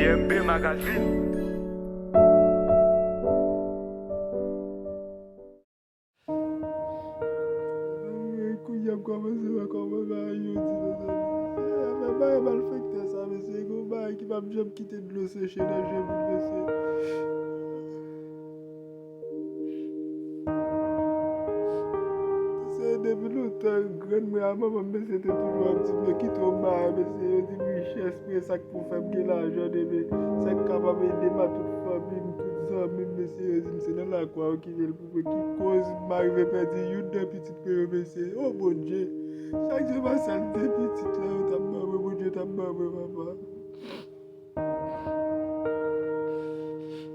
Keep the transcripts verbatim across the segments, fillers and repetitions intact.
M B Magazine. Kounye a m kòmanse wè kòman bagay yo di nan zòn. Afè bagay malfektè sa, mesye, gon bagay ki p ap janm kite dlo seche nan je moun, mesye. Se depi lontan, grann mwen a manman m, mesye, te toujou ap di m, yo kite yon bagay, mesye, yo di m richès, men sa k pou fè m gen lajan, men sa k kapab ede m a tout fanmi m, tout zanmi m, mesye, yo di m se nan lakwa yo kite l pou mwen, ki koz m arive pèdi youn nan pitit mwen yo, mesye. O Bondye, chak jou m a sal de pitit la, yo t ap ban mwen, Bondye t ap ban mwen, papa.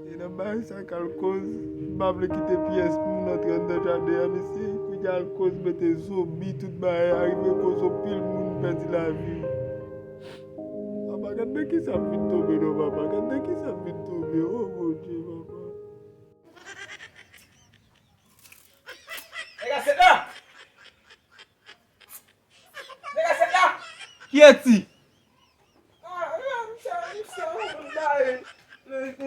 E nan bagay sa k al koz, m pa vle kite pyès moun antre anndan jaden an, mesye. Kounye a al koz mete zonbi, tout bagay, arive koz anpil moun pèdi lavi. Papa, gad nan kisa m vin tonbe non, papa, gad nan kisa m vin tonbe, o Bondye, papa. Nèg a sèt la! Nèg a sèt la! Kiyès ti? Ah, eh, misye, misye, oh, bagay.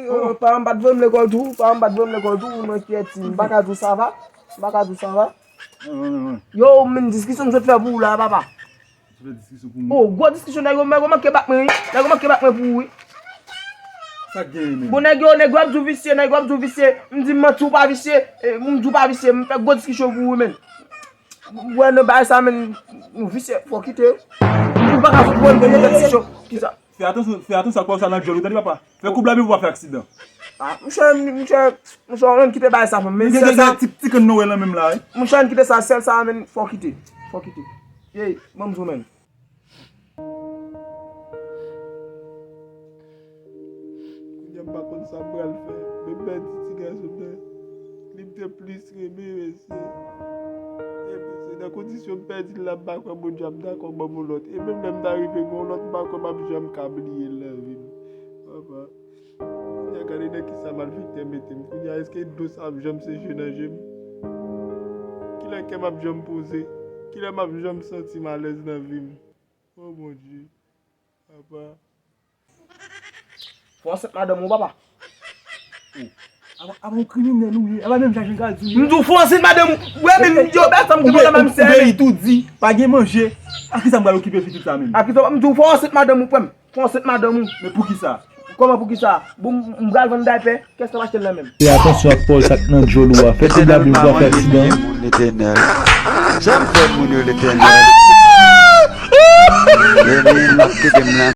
Oh, pa m pa t vle m lekòl tou, pa m pa t vle m lekòl tou, non, kiyès ti? M pa ka di w sa va, m pa ka di w sa va. Non, non, non, non. Yo, men diskisyon m sot fè pou ou la, papa. Ou fè diskisyon pou mwen? Oh, gwo diskisyon, nèg yo, nèg yo manke bat mwen, wi. Nèg yo manke bat mwen pou ou, wi. Sa k genyen, menm? Bon, nèg yo, nèg yo ap di w visye, nèg yo ap di w visye. M di m manti, ou pa visye. Eh, m di w pa visye, m fè gwo diskisyon pou ou, menm. Wè nan bagay sa, menm, nou visye, fò kite. Ou pa ka fout mwen, mwen fè diskisyon. Kisa? Fè atansyon, fè atansyon ak pawòl sa nan djòl ou, tande, papa. Fè koub la byen pou w pa fè aksidan. Ah, monchè, monchè, monchè, ou menm kite bagay sa pou mwen. Gen, gen, gen ti, ti kann nou wè nan menm la, wi. Monchè, kite sa, sèl sa, menm, fò kite. Fò kite. Ye, ban m di w, menm. Kounye a m pa konn sa m pral fè. Men m pèdi ti gason m nan. Li m te plis renmen, mesye. E mesye, nan kondisyon m pèdi l la, m pa kwè Bondye ap dakò ban m yon lòt. E menm lè m ta rive gen yon lòt, m pa kwè m ap janm ka bliye l nan vi m. Papa, kounye a gade nan kisa malfektè mete m. Kounye a, èske dlo sa ap janm seche nan je m? Kilè kè m ap janm poze? Kilè m ap janm santi m alèz nan vi m? O Bondye, papa. Fò ansent madanm ou, papa. Oh. Apa, apa yon kriminèl ou ye? Apa menm jan jan ka di w ye? M di w fò ansent madanm ou. Wè, men yo, bèl fanm ki pran nan menm sè. Ou gen itoudi, pa gen manje. A kisa m pral okipe pitit sa menm? A kisa, m di w fò ansent madanm ou, frè m. Fò ansent madanm ou. Men poukisa? Kòman poukisa? Bon, m, m pral vann daypè. Kiyès k ap achte l la menm? Fè atansyon ak pawòl sa k nan djòl ou a. Fè koub la byen pou w pa fè aksidan. Letènèl, sa m fè moun yo, Letènèl? Lendi m ap kite m la.